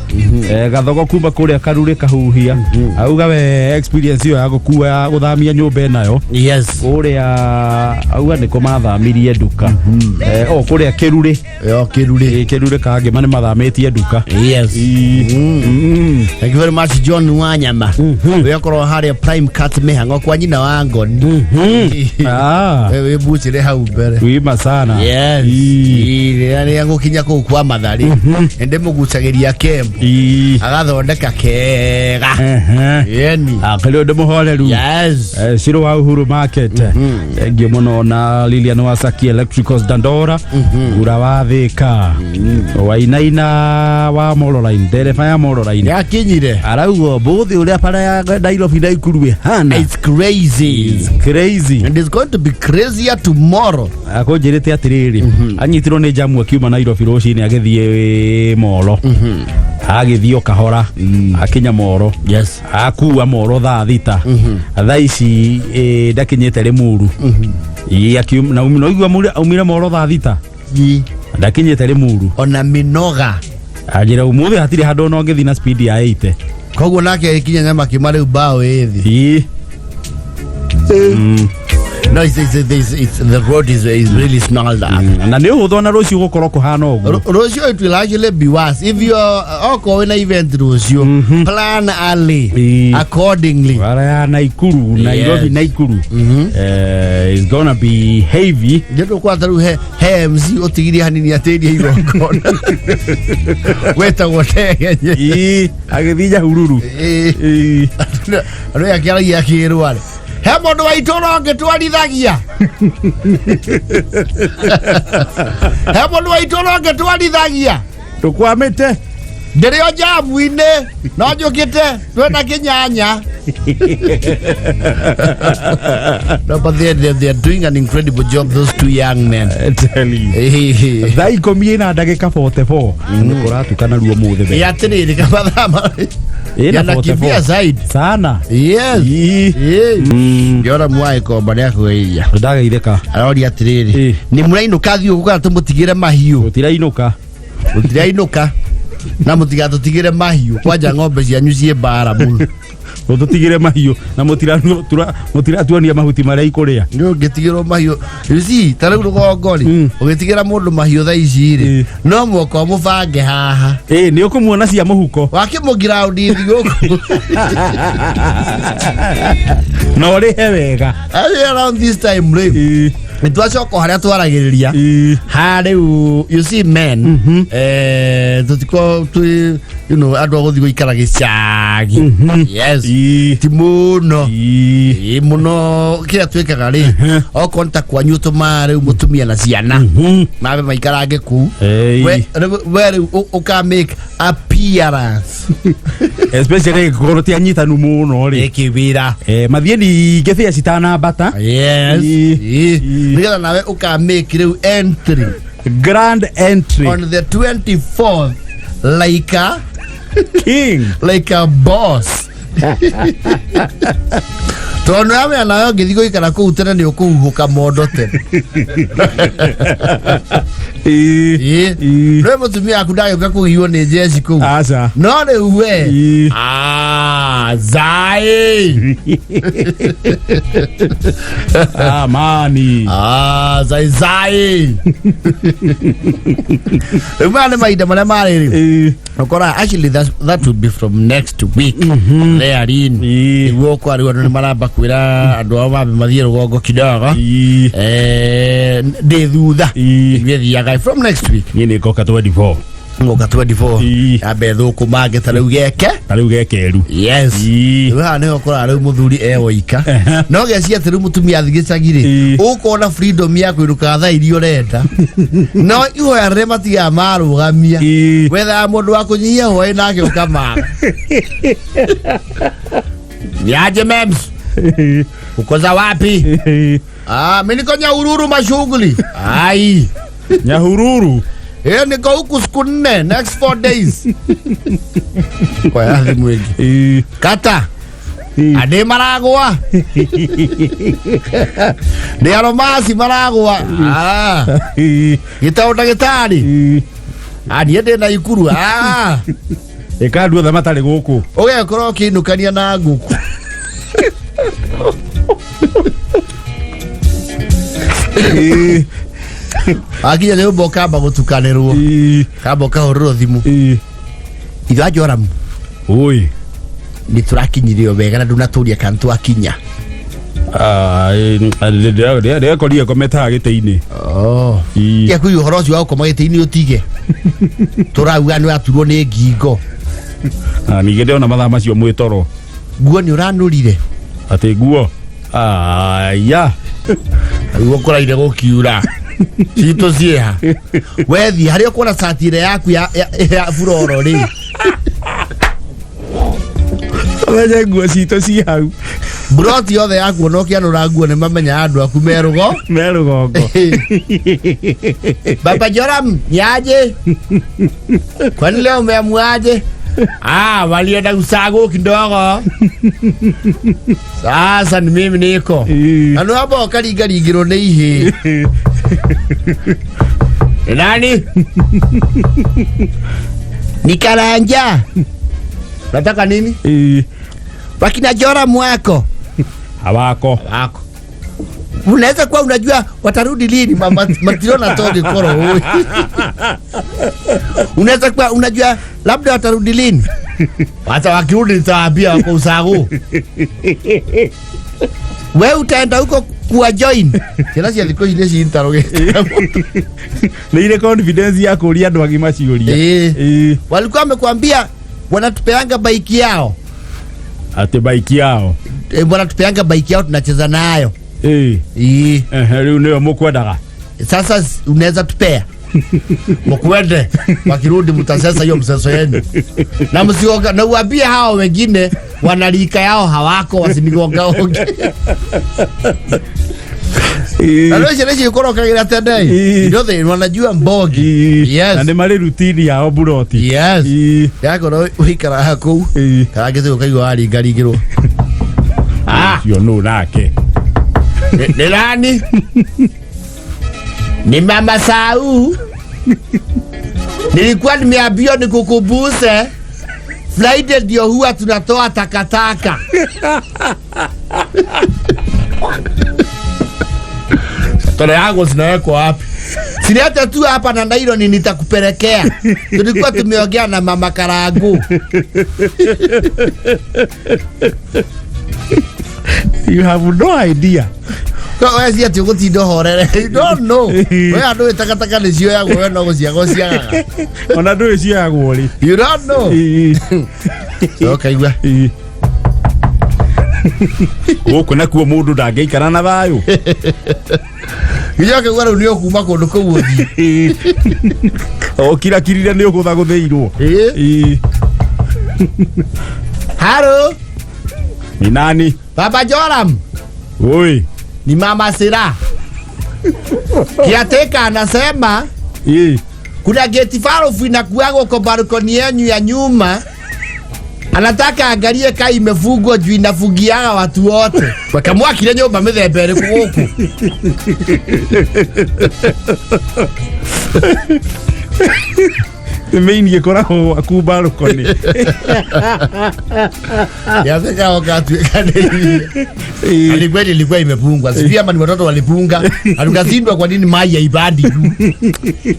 Gathogo kuma kũrĩa Karure Kahuhia auga we experience ĩyo ya gũkua ya gũthamia nyũmba ĩnayo kũrĩa auga nĩkũ mathamirie nduka, o kũrĩa Kĩrurĩ. Yo Kĩrurĩ. Kĩrurĩ Kangĩma nĩ mathamĩtie nduka. Yes. Thank you very much, John Wanyama. Wĩokorwo harĩa Prime Cut mĩhang'o kwa nyina wa Ngoni. Ah. Wĩ mbucĩre hau mbere. Wima sana. Yes. Ii. Rĩrĩa rĩrĩa ngũkinya kũu kwa mathari nĩndĩmũgucagĩria kembo Ii. agathondeka kega. Ehe. Yeni. Akĩrĩ ũndũ mũhoreru. Yes. Ciro wa Uhuru Market. Thengiũ mũno na Lilian wa Saki Electricals Dandora. Gura wa Thika. Wainaina wa Moroline, ndereba ya Moroline. Yakinyire. Arauga ũmũthĩ ũrĩa bara ya Nairobi na Ikuru ĩhana. It's crazy. It's crazy. And it's going to be crazier tomorrow. Akũnjĩrĩte atĩrĩrĩ, anyitirwo nĩ jamu akiuma Nairobi rũcinĩ agĩthiĩ Moro. Agĩthiĩ o kahora akinya Moro. Yes. Akua Moro thaa 6. Thaa ici ndakinyĩte Limuru. Ĩ, na noigua aumire Moro thaa 6. Ndakinyĩte Limuru. Ona minoga. Anjĩra ũmũthĩ hatirĩ handũ ona ũngĩthiĩ na speed ya 80. Koguo nake agĩkinya Nyamakima rĩu mbaũ ĩ thĩ. Ĩ. No, it's the road is really snarled up. Na nĩ ũhũthũ ona rũciũ gũkorwo kũhana ũguo. Rũciũ it will actually be worse. If you okorwo wĩna event rũciũ, plan early accordingly. Bara ya Naikuru, Nairobi Naikuru. It's gonna be heavy. Nĩ tũkwata rĩu he MC ũtigirie hanini atĩrie igongona. Wĩtagwo Ndegenye. Ĩ, agĩthiĩ Nyahururu. Ĩ. Ĩ. Andũ aya akĩaragia akĩrwo arĩ. He mũndũ wa itũũra ũngĩtwarithagia. He mũndũ wa itũũra ũngĩtwarithagia. Tũkwamĩte. Ndĩrĩ o njamu-inĩ no njũkĩte twĩna kĩnyanya. No, but they're doing an incredible job, those two young men. I tell you. Thaa 10 ina ndagĩka 44. Nĩ kũratukana ruo mũthĩ Ĩ atĩrĩrĩ kamathaa Ĩna yanakimbia 44. zaidi. Sana. Yes. Ĩ. Ngĩona mwaĩkomba nĩakũgeithia. Ndageithĩka. Aroria atĩrĩrĩ, nĩ mũrainũka thiũkũ kana tũmũtigĩre mahiũ? Tũtirainũka. Mũtirainũka na mũtigatũtigĩre mahiũ, kwanja ng'ombe cianyu ciĩ mbara mũno. Mũtũtigĩre mahiũ na mũtiratuonia mahuti marĩa ikũrĩa. Nĩ ũngĩtigĩrwo mahiũ, you see, ta rĩu rũgongo rĩ, ũgĩtigĩra mũndũ mahiũ thaa ici rĩ, no mũhaka ũmũbange haha. Ĩ, nĩ ũkũmuona cia mũhuko. Wakĩmũgiraũndi thigũkũ. Na ũrĩhe wega. Actually, around this time rĩ, nĩ twacoka o harĩa twaragĩrĩria ha rĩu, you see, men, tũtikoragwo twĩ andũ a gũthiĩ gũikara gĩcagi. Yes. Ti mũno. Ĩ mũno kĩrĩa twĩkaga rĩ, okorwo nĩ ta kwanyu ũtũmaga rĩu mũtumia na ciana mambe maikarange kũu. We rĩu ũka make appearance. Especially gĩkorwo ti anyitanu mũno rĩ. Ĩkĩ wĩra. Mathiĩ ningĩ bĩa citanambata. Yes. Ĩ. Nĩgetha nawe ũka make rĩu entry. Grand entry. On the 24th like a king, like a boss. Tondũ nĩwamenya nawe ũngĩthiĩ gũikara kũu tene nĩ ũkũhuhũka mondo tene. Ĩ. Rĩu mũtumia waku ndagĩũka kũgiywo nĩ njeci kũu. Aca. No rĩu we. Ah, zai. Amani. Ah, zai zai. Rĩu maya nĩ mahinda marĩa marĩ rĩ. Ũkora actually that will be from next week. Therein. Nĩguo ũkora rĩu andũ nĩ maramba kwĩra andũ ao mambe mathiĩ rũgongo kidogo. Ndĩ thutha. Ithuĩ thiaga from next week. Niĩ nĩ ngoka 24. Ngoka 24. Ambe thũkũmange ta rĩu geke. Ta rĩu gekeru. Yes. Rĩu haha nĩho ũkoraga rĩu mũthuri e woika. No gecia atĩ rĩu mũtumia athiĩ gĩcagi rĩ, ũkona freedom ya kũinũkaga thaa iria ũrenda. No ihoya rĩrĩa matigaga marũgamia. Wethaga mũndũ wa kũnyihia hwaĩ nake ũkamaga. Niaje mems? Uko za wapi? Ah, mimi niko Nyahururu mashughuli. Ai. Nyahururu. Niko huku siku 4, next 4 days. Kwa ya thimũ ĩngĩ. Kata. Andĩ maragwa. Nĩ aromasi maragwa. Ah. Gĩtao ndagĩtarĩ. Ah, niĩ ndĩ na Ikuru. Ah. Ĩka andũ othe matarĩ gũkũ. Ũgekorwo ũkĩinũkania na ngũkũ. Akinya nyũmba ũkamba gũtukanĩrwo. Kamba ũkahũrĩrwo thimũ. Ithe wa Joram. Oi. Nĩ tũrakinyirio wega na ndũnatũria kana twakinya. Ndekorire ngomete haha gĩtĩ-inĩ. Oh. Ii. Tiga kuiga ũhoro ũcio wa gũkoma gĩtĩ-inĩ ũtige. Tũrauga nĩ waturwo nĩ ngingo. Ah, ningĩ ndĩrona mathaa macio mwĩ toro. Nguo nĩ ũranũrire. Atĩ nguo. Aya. Rĩu ũkũraire gũkiura citũ ciĩha Wethiĩ harĩa ũkuona cati ĩrĩa yaku ya, ya, ya buroro rĩ. Ũmenye nguo citũ ci hau. Mburoti yothe yaku ona ũkĩanũra nguo nĩ mamenyaga andũ aku me rũgo. Me rũgongo. Baba Joram, niaje? Kwani leo umeamuaje? Ah, walienda usago kidogo. Sasa ni mimi niko. Na nĩ wamba ũkaringaringĩrwo nĩ ihĩĩ. Ni nani? Ni Karanja. Nataka nini? Wakina Joram wako. Hawako. Wako. Unaweza kuwa unajua watarudi lini mama matirona toge koro huyu. Unaweza kuwa unajua labda watarudi lini. Hata wakirudi nitawaambia wako usago. We utaenda huko kuwa join. Ciana cia thikũ ici nĩ cintarũgĩte. Nĩ irĩ confidence ya kũria andũ agima ciũria. Eh. Walikuwa wamekwambia wanatupeanga baiki yao. Atĩ baiki yao. E, wanatupeanga baiki yao tunacheza nayo. Eh. Ii. Ehe, rĩu nĩyo mũkwendaga. Sasa unaweza tupea Mkwende wakirudi mtasesa hiyo mseso yenu. Na msioga na uambie hao wengine wanalika yao hawako wasinigongaonge. Na rĩu ciana ici ikorokagĩra tene. Ii. You know they wanajua mbogi. Yes. Na nĩ marĩ rutini yao buroti. Yes. Yakorwo ũikaraga kũu. Karangĩte ũkaigua waringaringĩrwo. Ah, Ũcio nũ nake. Ni nani? Ni Mama Sau. Nilikuwa nimeambiwa nikukumbushe Friday ndio huwa tunatoa takataka. Tore yangu zinawekwa wapi? Silete tu hapa na nailoni nitakupelekea. Tulikuwa tumeongea na Mama Karangu. You have no idea. Ko we si ati ũgũtinda ũhorere. You don't know. We andũ takataka nĩ cioyagwo we no gũciaga ũciagaga. Ona ndũĩ cioyagwo rĩ. You don't know. Ũkaigua. Gũkũ nakuo mũndũ ndangĩikara na thayũ. Nginya ũkaigua rĩu nĩ ũkuma kũndũ kũu ũthiĩ. Ũkirakirire nĩ ũgũthagũthĩirwo. Haro. Ni nani? Baba Joram. Oi. Ni Mama Sira. Kiateka anasema kuna geti valve inakuwaga kwa balkoni yenu ya nyuma. Anataka angalie ka imefungwa juu inafungiaga watu wote. Wakamwakire nyumba mithemba ĩrĩkũ gũkũ? Main gĩkoragwo gwaku balcony. Yafika wakati na ni kweli ilikuwa imefungwa. Sijui ama ni watoto walifunga. Na tukashindwa kwa nini mai haipandi juu.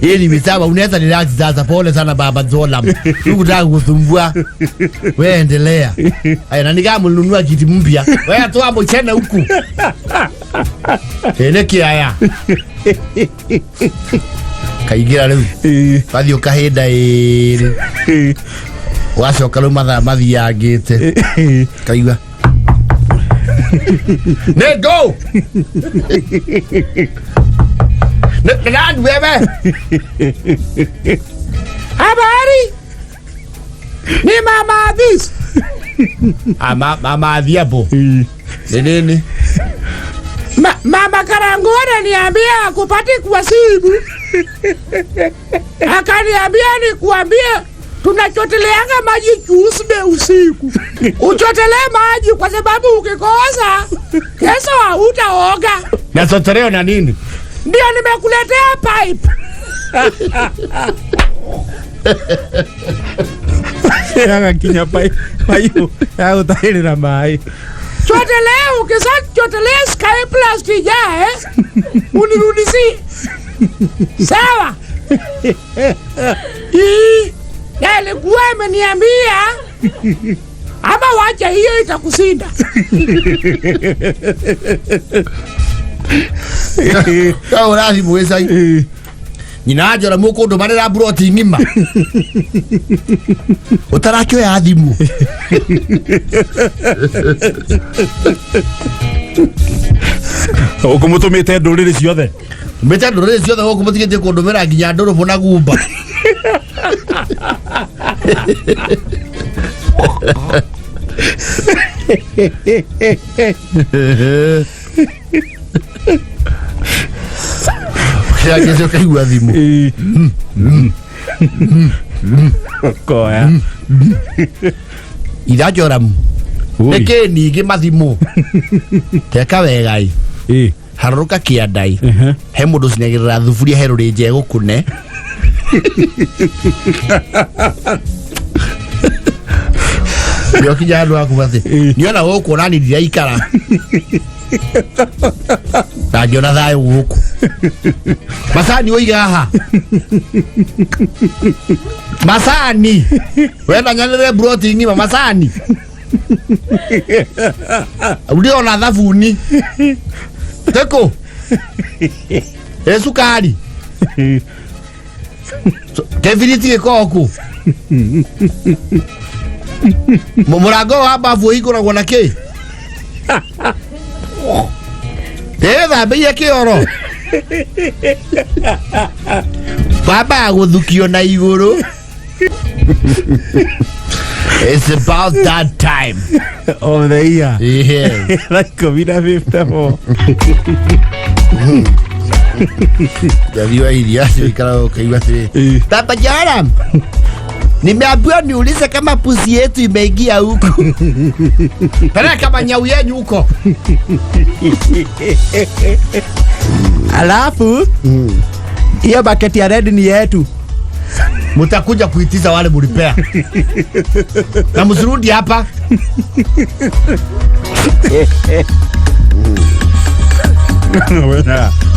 Hii ni misawa, unaweza relax sasa. Pole sana Baba Zola. Sikutaka kukusumbua. Wewe endelea. Aya, na nikaa mlinunua kiti mpya. Wewe toa mchene huku. Eleki haya. Kaingĩra rĩu. Wathiĩ ũkahĩnda ĩrĩ. Wacoka rĩu mathaa mathiangĩte. Kaigua. Nĩ go. Nĩ nani wewe? Habari? Ni Mama Adhis. Ah, Mama Adhiambo. Ni nini? Mama Karangu ananiambia akupate kwa simu. Akaniambia nikuambie tunachoteleanga maji Tuesday usiku. Uchotelee maji kwa sababu ukikosa kesho hautaoga. Nachoteleo na nini? Ndio nimekuletea pipe. Yagakinya pipe ya gũtahĩrĩra maĩ. Chotelee, ukishachotelea Sky Plus ijae, unirudishie. Sawa? Ii, alikuwa ameniambia Ama wacha hiyo itakushinda. Kahũra thimũ gĩcagi. Nyina njora mũkũndũmanĩra mburoti ng'ima ũtarakĩoya thimũ. Ũkũmũtũmĩte ndũrĩrĩ ciothe. Mĩte ndũrĩrĩ ciothe gũkũ mũtigĩtie kũndũmĩra nginya ndũrũbũ na gumba. Kĩragĩcio ũkaigua thimũ. Koya. Itha Joramu. Nĩkĩ ningĩ mathimũ? Teka wega ĩ. Harũrũka kĩanda ĩ. He mũndũ ũcinagĩrĩra thuburia he rũrĩnje gũkũne. Nĩokinya handũ haku atĩ niona gũkũ onani ndiraikara na ngĩona thayũ gũkũ macani ũiga haha macani wenda nyanĩrĩre mburoti ng'ima macani ndĩrona thabuni tĩkũ ĩ cukari kĩbiriti gĩkoragwo kũ? Mũrango wa bafu ũhingũragwo na kĩ? Ĩthambĩire kĩoro baba gũthukio na igũrũ. It's about that time. Of the year. Yeah. Thaa ikũmi na 54. Jathi wa iria ikara ukaigua atĩrĩ, Baba Joram, nimeambiwa niulize kama pusi yetu imeingia huku. Peleka manyau yenyu huko. Alafu hiyo baketi ya red ni yetu. Mutakuja kuitiza wale mulipea na msirudi hapa.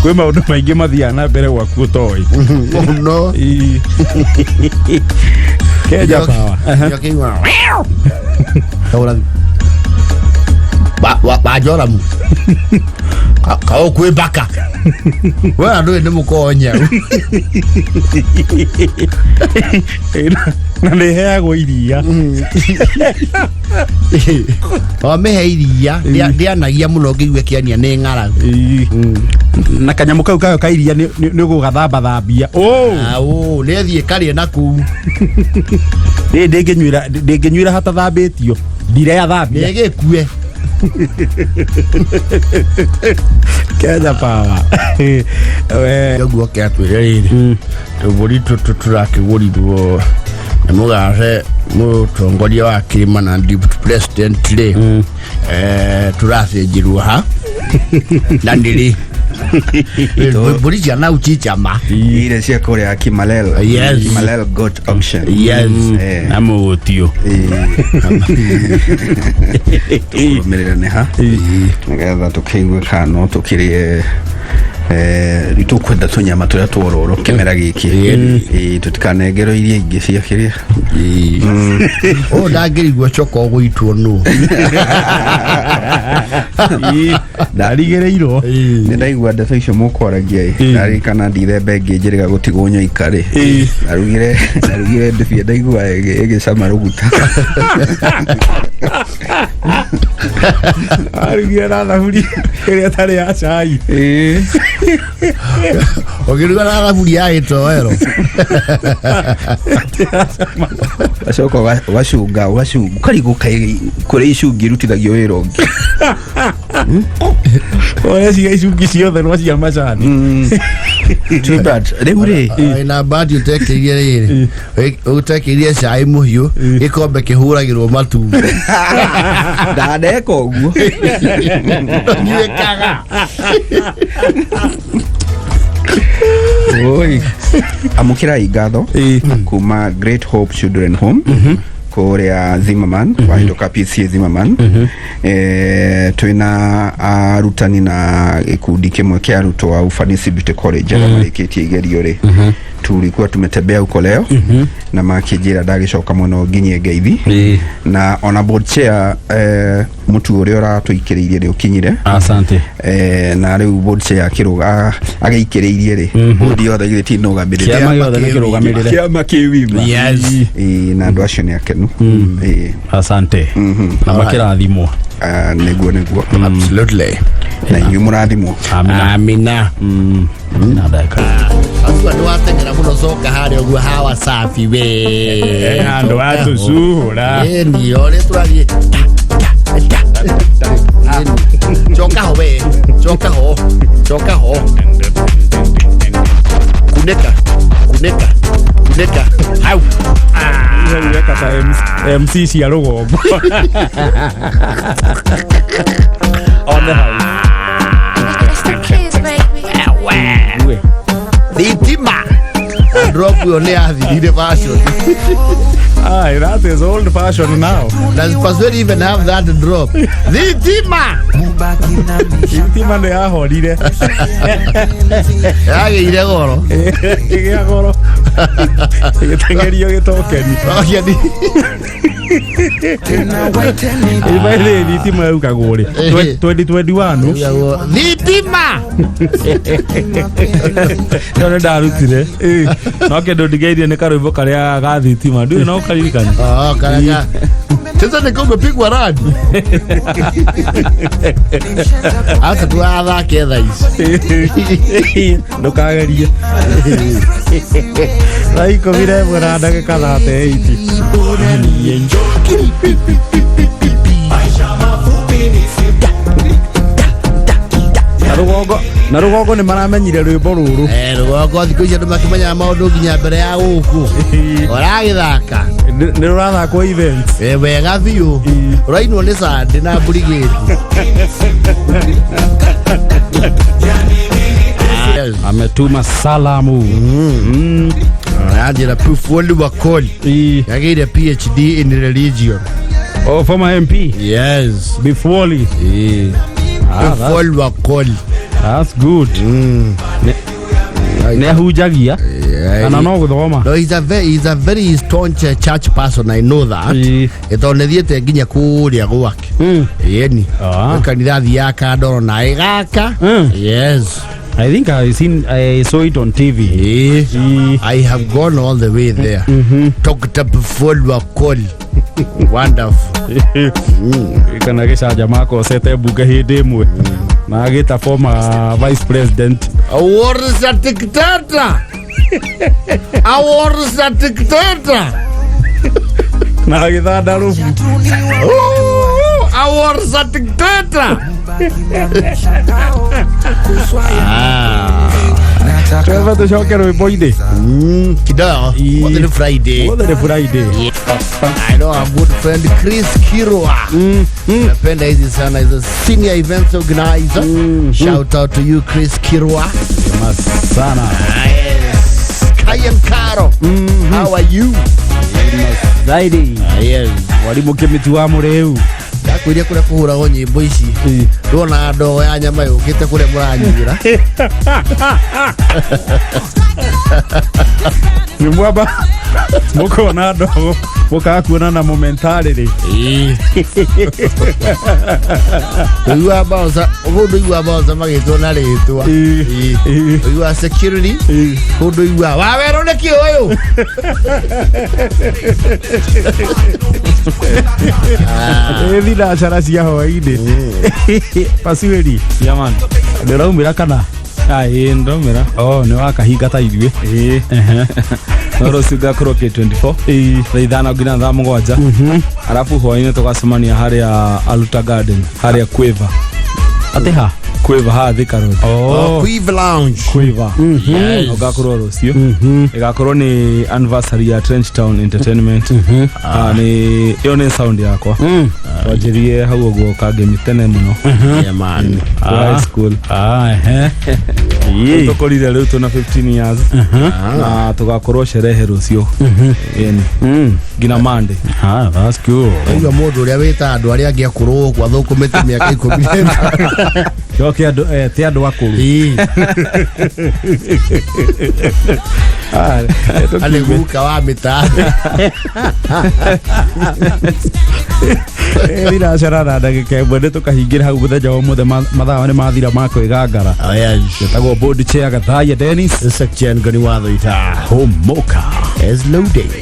Kwĩ maũndũ maingĩ mathiaga na mbere gwaku ũtoĩ. Mũno. Kenya Power. Bajoramu kaũ kwĩ mbaka we andũ nĩ mũkonya. Na nĩ heagwo iria. Wamĩhe iria ndĩanagia mũno ngĩigue kĩania nĩ ng'aragu. Na kanyamũ kau kayo ka iria nĩ ũgũgathambathambia. Aũ nĩ ĩthiĩ karĩe na kũu. Ndĩngĩnyuĩra ndĩngĩnyuĩra hatathambĩtio. Ndireathambia. Nĩ gĩkue. Kenya Power. Ũguo kĩatwĩre rĩrĩ tũbũri tũtũ tũrakĩgũrirwo nĩ mũgathe mũtongoria wa kĩrĩma na deputy president rĩ, tũrathĩnjĩrwo ha na nĩrĩ mbũri cia nau cicama ile cia kũrĩa Kimalel. Yes. Kimalel goat auction. Yes. Na mũgũtio. Tũkũrũmĩrĩra nĩ ha nĩgetha tũkĩigue kana no tũkĩrĩe rĩu tũkwenda tũnyama tũrĩa twororo kĩmera gĩkĩ. Tũtikanengerwo iria ingĩ cia kĩrĩa. Ũyũ ndangĩrigwo coka ũgũitwo nũ. Ndarigĩrĩirwo. Nĩ ndaigua ndeto icio mũkwaragia ĩ ndarikana ndithemba ĩngĩ njĩrĩga gũtigwo nyoika rĩ ndarugire ndibia ndaigua ĩgĩcama rũguta. Arugire na thaburi ĩrĩa ĩtarĩ ya cai. Ũkĩruga na thaburi ya gĩtoero. Ũgacoka ũgacunga ũgacunga ũkarigwo kaĩ kũrĩa icungi irutithagio wĩra ũngĩ. Ũreciria icungi ciothe no cia macani. Too bad. Rĩu rĩ na mbati ũtekĩirie rĩrĩ ũtekĩirie cai mũhiũ gĩkombe kĩhũragĩrwo matumbĩ. Ndaneka ũguo. Ndũnyuĩkaga. Oi. Amũkĩrai ngatho kuma Great Hope Children Home kũrĩa Zimmerman wahĩtũka PCA Zimmerman. Twĩna arutani na gĩkundi kĩmwe kĩa arutwo a Ufanisi Beauty College arĩa marĩkĩtie igerio rĩ. Tulikuwa tumetembea huko leo na makĩnjĩra ndagĩcoka mũno nginyie ngeithi na ona board chair mũtu ũrĩa ũratũikĩrĩirie nĩ ũkinyire. Asante. Na rĩu board chair akĩrũga agĩikĩrĩirie rĩ, board yothe githĩ ti nũgamĩrĩre? Kĩama gĩothe nĩ kĩrũgamĩrĩre. Kĩama kĩwima. Yes. Na andũ acio nĩ akenu. Asante na makĩrathimwo. Ah, nĩguo nĩguo. Absolutely. Na inyuĩ mũrathimwo. Amina. Amina. Na ndagĩka. Atua nĩ wateng'era mũno, coka harĩa ũguo hawa safi we. Handũ wa tũcuhũra. Ĩni ũrĩa tũrathiĩ ta, ta, ta. Ĩni. Coka ho we, coka ho, coka ho. Kunĩka, kunĩka, kunĩka hau. Weka ta MC cia rũgongo one hau. It's the kids, baby. We. Thitima drop ĩyo nĩ yathirire fashion. Ah, that is old fashion now. Does Pasweri even have that drop? Thitima. Thitima nĩ yahorire. Yagĩire goro. Ĩgĩa goro, ĩgĩteng'erio gĩtokeni. Tokeni. Ĩbaithĩ thitima yaukagwo rĩ? 2021. Thitima. Ĩyo nĩ ndarutire no kĩndũ ndigeirie nĩ karwĩmbo karĩa ga thitima, ndiũĩ no ũkaririkana. Oh, karaka. Sasa ni kumepigwa radi. Hata tu athake thaa ici. Ndũkagerie. Thaa 11 na ndagĩka 38. Na rũgongo, na rũgongo nĩ maramenyire rwĩmbo rũrũ. Eh, rũgongo thikũ ici andũ makĩmenyaga maũndũ nginya mbere ya gũkũ. Ũragĩthaka. Nĩ rũrathakwo events. Eh, wega biũ. Ũrainwo nĩ Sande na Brigade. Yes. Ametuma salamu. Anjĩra Pufwoli Wakoli. Yagĩire PhD in religion. Oh, former MP. Yes. Before. Ah, Pufwoli Wakoli. that's good. Nĩ ahunjagia kana no gũthoma? No, he's a very staunch church person. I know that. Tondũ nĩ thiĩte nginya kũrĩa gwake. Ĩni. Kanitha thiaga kandoro na ĩgaka. Yes. I think I saw it on TV. I have gone all the way there. Dr. Pufwoli Wakoli. Wonderful. Kana gĩcanja makocete mbunge hĩndĩ ĩmwe na agĩta former vice president. War is a dictator. A war is a dictator. Na agĩthanda rũbu. Ooh, a war is a dictator. Ah. Twembe tũcoke rwĩmbo-inĩ. Kidogo. Ũmũthĩ nĩ Friday. Ũmũthĩ nĩ Friday. I know our good friend Chris Kirwa. Napenda hizi sana, he's a senior events organizer. Shout out to you, Chris Kirwa. Sana. Yes. Kayan Karo. How are you? Zaidi. Yes. Mwalimu Kĩmĩtu wa Mũrĩu. Ndakwĩria kũrĩa kũhũragwo nyĩmbo ici ndona ndogo ya nyama yũkĩte kũrĩa mũranyuĩra. Nĩ mwamba mũkona ndogo mũkaga kuonana momentarily. Ũiguaga bouncer, kũndũ ũiguaga bouncer magĩtwo na rĩtwa. Ũiguaga security, kũndũ ũiguaga wawerũ nĩ kĩ ũyũ. Ĩ thinacara cia hwainĩ Pasuĩri. Yeah, man. Ndĩraumĩra kana? Ah, ĩĩ, ndĩraumĩra. Oh, nĩ wakahinga ta ithuĩ. Ĩĩ. No rũciũ ngakorwo K24 thaa 5 nginya thaa 7, arabu hwainĩ tũgacemania harĩa Aluta Garden, harĩa Quiver. Atĩ ha? Quiver haha Thika Road. Oh, Quiver Lounge. Quiver. No ngakorwo rũciũ, ĩgakorwo nĩ anniversary ya Trench Town Entertainment. Ah, nĩ ĩyo nĩ sound yakwa twanjirie hau ũguo kangemi tene mũno. Yeah, man. Twa high school. Ah, ehe. Tũkũrire rĩu tũna 15 years na tũgakorwo sherehe rũciũ. Ĩni nginya Monday. Ah, that's cool. Ũguo mũndũ ũrĩa wĩta andũ arĩa angĩ akũrũ gũkũ athũkũmĩte mĩaka 15. Kĩo kĩa andũ eh, ti andũ akũrũ. Ĩĩ. Ah, eh, Arĩ guka wa mĩtaa. Thinacara na ndagĩka ĩmwe nĩ tũkahingĩra hau mũthenya wa ũmũthĩ mathaa nĩ mathira ma kwĩgangara. Oh, yes. Getagwo board chair Gathaiya Dennis. Section Goni Watho ita. Homoka. Is loading.